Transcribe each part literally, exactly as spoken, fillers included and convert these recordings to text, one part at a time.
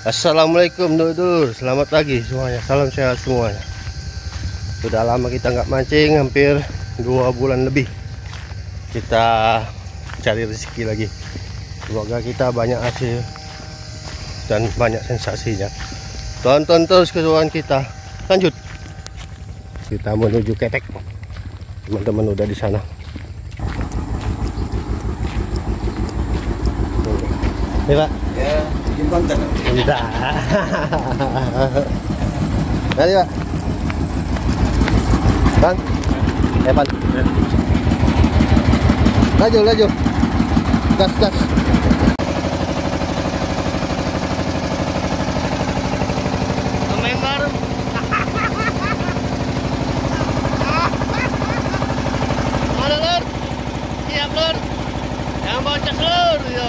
Assalamualaikum dulur, selamat pagi semuanya, salam sehat semuanya. Sudah lama kita nggak mancing, hampir dua bulan lebih. Kita cari rezeki lagi. Semoga kita banyak hasil dan banyak sensasinya. Tonton terus keseruan kita. Lanjut. Kita menuju ketek. Teman-teman udah di sana. Nih, Pak. Ya, bikin konten. Enggak. Mari, Pak. Bang. Eh, Pan. Laju, laju. Gas, gas. Pemain baru. Mana, Lur? Siap, Lur. Yang bocah, Lur, yo.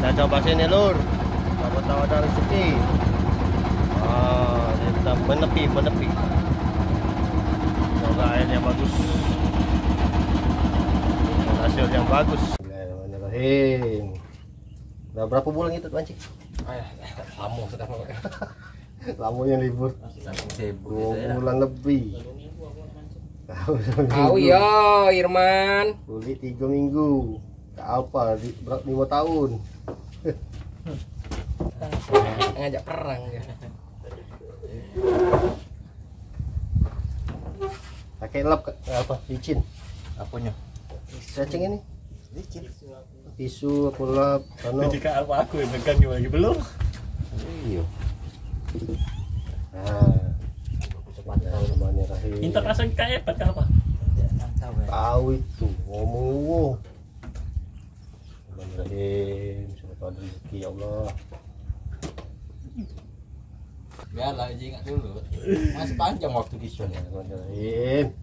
Kita coba sini, Lur. Siapa tahu ada rezeki. Ah, ini kita menepi, menepi. Semoga airnya bagus. Hasil yang bagus. Bismillahirrahmanirrahim. Udah berapa bulan itu mancing? Ah, ya, lama sudah. Lamanya libur. Sibuk. Dua bulan lebih. Kau yo, Irman. Kulit tiga minggu. Gak apa, di, berat lima tahun. Ngajak perang dia. Pakai lap, apa, licin? Apanya? Cacing ini. Licin. Tisu, apa lap, anu. Jadi kak apa aku yang megang ni lagi belum? Iyo. Nah. Bismillahirrahmanirrahim. Minta pasang kayak apa, apa? Tahu itu, ngomong wo. Bismillahirrahmanirrahim. Siapa tahu ada rezeki, ya Allah. Biarlah, Ji, ingat dulu. Masih panjang waktu kita. Bismillahirrahmanirrahim.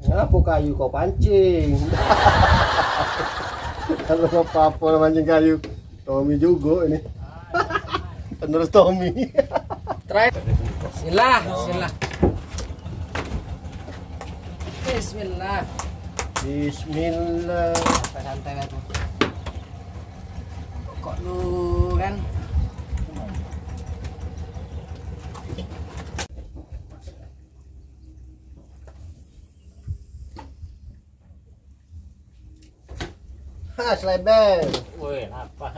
Ngapo kayu kau pancing? Kalau apa-apa mancing kayu, Tommy juga ini. Penerus Tommy. Try. Bismillah, bismillah. Bismillah. Bismillah. Santai-santai aja. Kok lu kan? Mas, lebeng. Woi, lapar.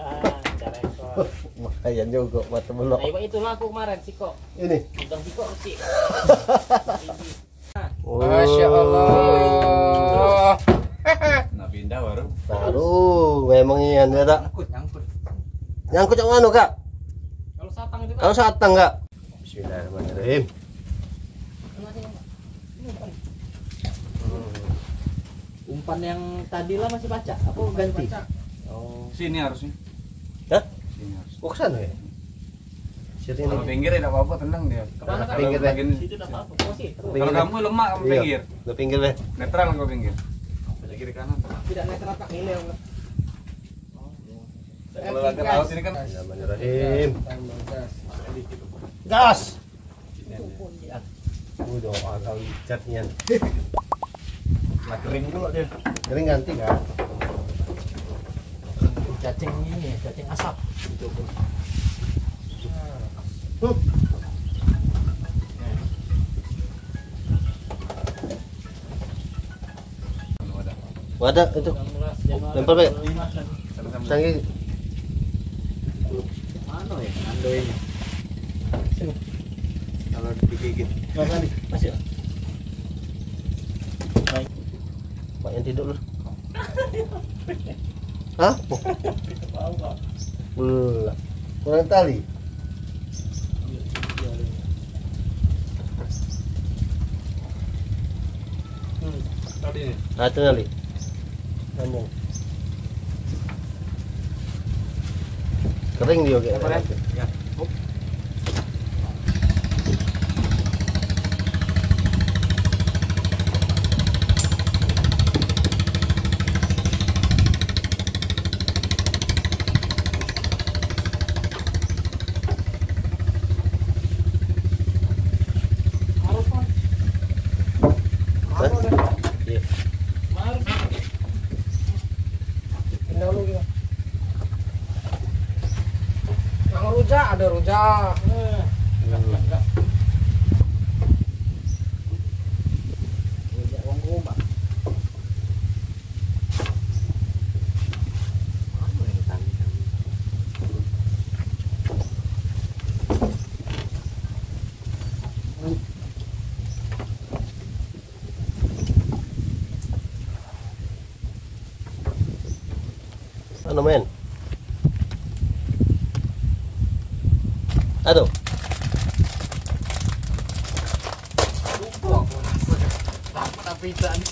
Cara ekor. Lumayan juga buat temen lo. Nah, itulah aku kemarin, sikok. Ini. Udah sikok kecil. Masya Allah. Nak pindah baru. Baru, memang iya, dia tak. Nyangkut, nyangkut. Nyangkut yang mana, Kak? Kalau satang itu, Kak. Kalau satang, Kak. Bismillahirrahmanirrahim. Umpan yang tadi lah masih pacak, apa ganti? Pacak. Oh. Sini harusnya. Hah? Sini harus. Oh, ke sana ya? Sini. Kalau pinggir ya tidak apa-apa, tenang dia. Kalau pinggir, lagi situ tidak apa-apa. Oh, situ. Kalau kamu lemak, kamu pinggir. Iya. Ke pinggir deh. Netral ke pinggir. Bisa kiri kanan. Tidak netral, tak nilai. Kalau lagi laut ini kan. Bismillahirrahmanirrahim. Gas. Udah, asal cat nian. Lah, kering pula dia. Kering ganti, kan? Cacing ini, cacing asap. Huh. Wadah itu. Lempar, Bek. Sanggi. Mana ya? Ando ini. Kalau digigit. Masuk. Baik. Pak yang tidur lu. Hah? Belum. Kurang tali. Hmm, tadi ni. Ah, tu tali. Nyambung. Kering dia, kayak. Apa, Ren? Ya. Hah? Iya. Pindah dulu kita. Yang rujak ada rujak. Hmm. Rujak wong rumah. Anu, men. Aduh. Lupa aku. Apa dah pita ni?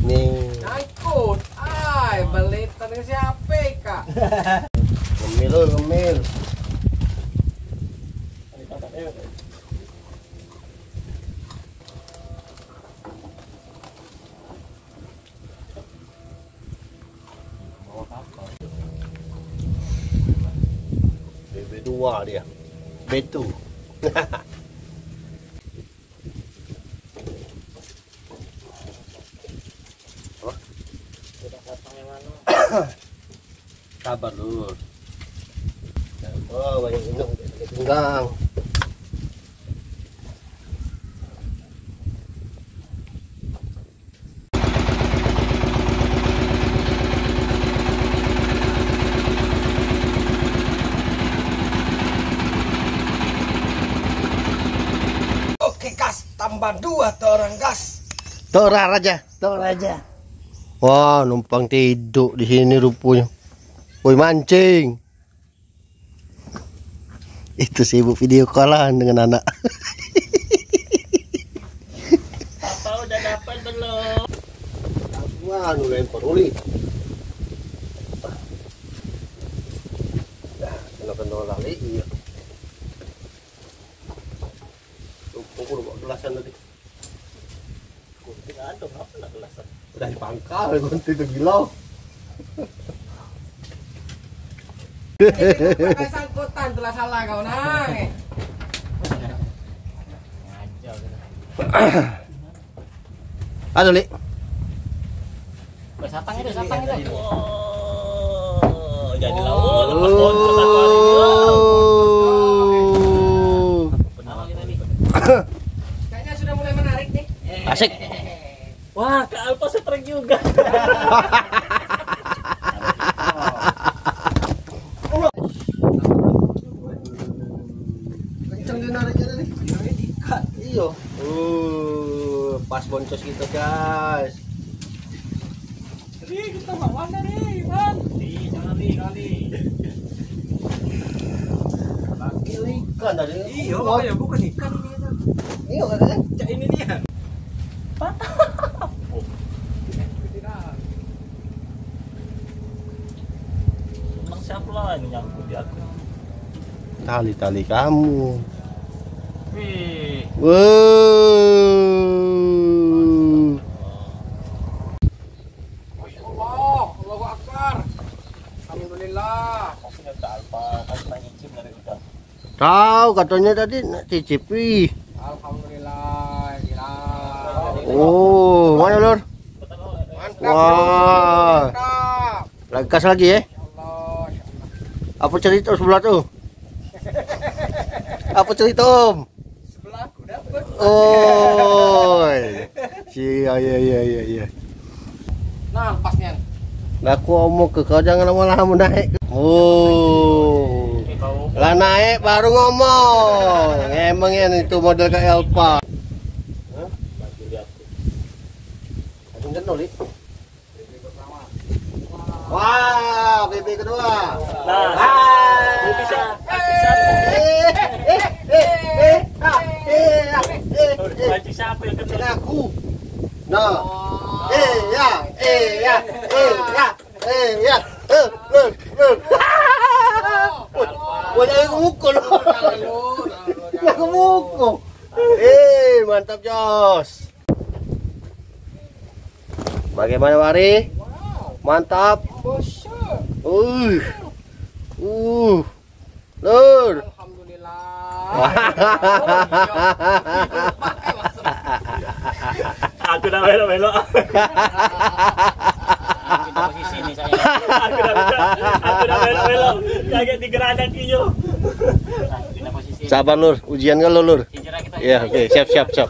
Ni. Nyangkut. Ai, beletan ke siapa, Kak? Ngemil, oi, ngemil. B B dua dia. B two. Sabar, Lur. Oh, banyak minum, sakit pinggang. Oke, gas, tambah dua, Toraja, gas. Toraja, Toraja. Wah, numpang tiduk di sini rupunyo. Woi, mancing. Itu sibuk video callan dengan anak. Papa udah dapat belum? Wah, anu lempar uli. Dah, kena-kena lali, iya. Lupa aku lupa gelasan tadi. Gunting ada, ngapa nak gelasan? Dari pangkal gunting tu gilo. Pakai sangkutan tu lah salah kau, Nang. Ngajar kena. Anu, Lik. Weh, satang itu, satang itu. Wah, jadi lawan. Lepas konco satu hari ni. Kayaknya sudah mulai menarik nih. Asik. Wah, Kak Alpa setrek juga. Iyo. Uh, pas boncos kito, guys. Ri, kito lawan dah, Ri, Iwan. Ri, jangan, Ri, kali. Iyo, ikan tadi. Iyo, makanya bukan ikan ini, kan. Iyo, kan, kan? Cak ini nih, ya. Emang siapa lah ini nyangkut di aku? Tali-tali kamu. Wih. Wow. Masya Allah, Allahu Akbar. Alhamdulillah. Tahu katanya tadi nak cicipi. Alhamdulillah, gila. Oh, mana, Lur? Mantap, Lur. Wah. Mantap. Lagi gas lagi, eh? Ya Allah, ya Allah. Apa cerita sebelah tu? Apa cerita, Om? Sebelah aku dapat. Oi. Si, iya, iya, iya, iya, iya. Nah, pas nian. Lah, aku omong ke kau jangan lama-lama naik. Oh. Lah naik baru ngomong. Emang yang itu model kayak Elpa. Hah? Lagi lihat. Lagi kena, Lik. Wah, B B kedua. Nah, wah. B B siapa? Eh, eh, eh, eh, ah, eh, ah, eh, eh. Baju siapa yang kena? Aku. Nah. Eh, ya, eh, ya, eh, ya, eh, ya. Eh, eh, eh. Wah, wah, jangan kemukul. Jangan kemukul. Eh, mantap, Jos. Bagaimana, Wari? Mantap. Uh. Uh. Lur. Alhamdulillah. Aku dah belok-belok. Aku dah, aku dah belok-belok. Kaget digerak kaki yo. Sabar, Lur. Ujian kan lo, Lur? Ya, oke, siap, siap, siap.